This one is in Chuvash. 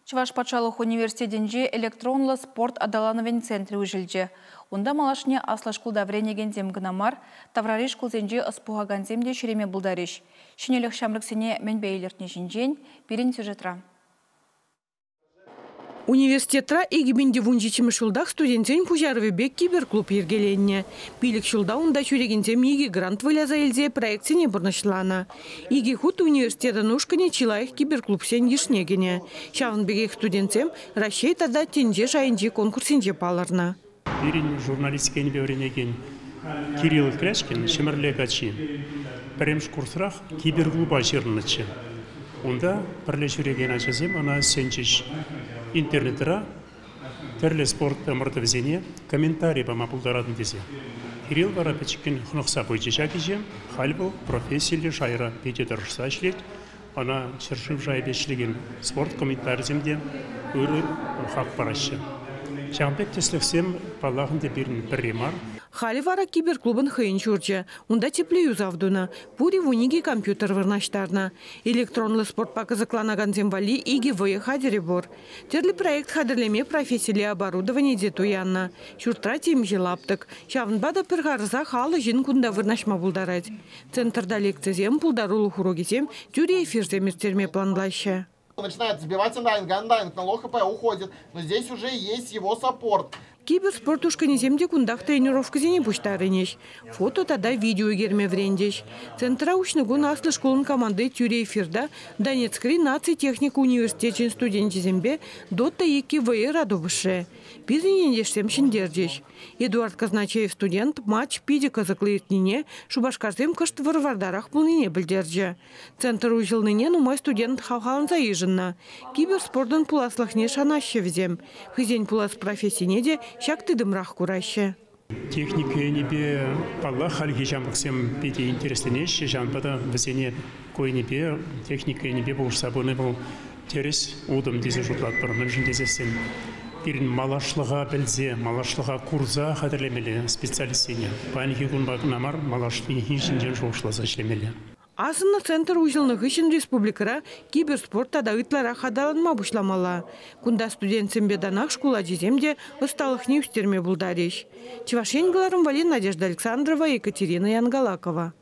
Чӑваш патшалӑх университетӗнче электронлӑ спорт аталанӑвӗн центрӗ уҫӑлчӗ. Унта малашне аслӑ шкулта вӗренекенсем кӑна мар, таврари шкулсенче ӑс пухакансем те ҫӳреме пултарӗҫ. Ҫӗнӗлӗх ҫамрӑксене мӗнпе илӗртни ҫинчен пирӗн сюжетра. Университетра 2017-мӗш ҫултах студентсен пуҫарӑвӗпе киберклуб йӗркеленнӗ. 5 ҫулта унта ҫӳрекенсем 2 грант выляса илсе проектсене пурнӑҫланӑ. 2 хут университетӑн ушкӑнӗ чи лайӑх киберклубсен йышне кӗнӗ. Ҫавӑн пекех студентсем Раҫҫей тата тӗнче шайӗнчи конкурссенче палӑрнӑ. Пирӗн журналистика енӗпе вӗренекен Кирилл Крячкин, Ҫӗмӗрле каччи, пӗрремӗш курсрах киберклуба ҫырӑннӑччӗ. Унта пӗрле ҫӳрекен ачасем ӑна сӗнчӗҫ. Интернетра тӗрлӗ спорт ӑмӑртӑвӗсене комментари пама пултаратӑн тесе. Кирилл вара пӗчӗккӗн хӑнӑхса пычӗ ҫак ӗҫе. Халь вӑл профессиллӗ шайра питӗ тӑрӑшса ӗҫлет. Ӑна ҫӗршыв шайӗпе ӗҫлекен спорт комментарисем те ырӑ хак параҫҫӗ. Ҫавӑн пек тӗслӗхсем, паллах ӗнтӗ, пирӗн пӗрре мар. Халӗ вара киберклубӑн хӑйӗн ҫурчӗ. Унта тӗплӗ юсав тунӑ. Пурӗ 12 компьютер вырнаҫтарнӑ. Электронлӑ спортпа кӑсӑкланакансем валли 2 вӑйӑ хатӗрӗ пур. Тӗрлӗ проект хатӗрлеме профессилле оборудовани те туяннӑ. Ҫуртра темиҫе лаптӑк. Ҫавӑнпа та пӗр харӑсах 50 ҫын кунта вырнаҫма пултарать. Центрта лекцисем, пултарулӑх урокӗсем, тӳрӗ эфирсем ирттерме планлаҫҫӗ. Начинает сбивать Undying, Undying на low HP уходит, но здесь уже есть его саппорт. Киберспорт ушкӑнӗсем те кунтах тренировкӑсене пуҫтарӑнӗҫ. Фото тата видео ӳкерме вӗрентӗҫ. Центра уҫнӑ кун аслӑ шкулӑн команди тӳрӗ эфирта Донецкри наци техника университечӗн студенчӗсемпе Дота 2 вӑйӑра тупӑшрӗ. Пирӗн ентешсем ҫӗнтерчӗҫ. Эдуард Казначеев студент матч питӗ кӑсӑклӑ иртнине, Шупашкарсем кӑшт вӑр-вартарах пулнине пӗлтерчӗ. Центр уҫӑлнине нумай студент хавхаланса йышӑннӑ. Киберспортӑн пуласлӑхне шанаҫҫӗ вӗсем. Хӑйсен пулас профессине те ҫак тытӑмрах кураҫҫӗ. Техника енӗпе, паллах, хальхи ҫамрӑксем питӗ интересленеҫҫӗ, ҫавӑнпа та вӗсене ку енӗпе, техника енӗпе пулӑшса пыни вӑл тӗрӗс утӑм тесе шутлатпӑр. Мӗншӗн тесессӗн пирӗн малашлӑха пӗлсе, малашлӑха курса хатӗрлемелле специалистсене. Паянхи кунпа кӑна мар, малашнехи ҫинчен шухӑшласа ӗҫлемелле. Асӑннӑ центр уҫӑлнӑ хыҫҫӑн республикӑра киберспорт тата ытларах аталанма пуҫламалла. Кунта студентсемпе танах шкул ачисем те ӑсталӑхне ӳстерме пултарӗҫ. Чӑваш Ен кӑларӑм валли Надежда Александрова, Екатерина Янгалакова.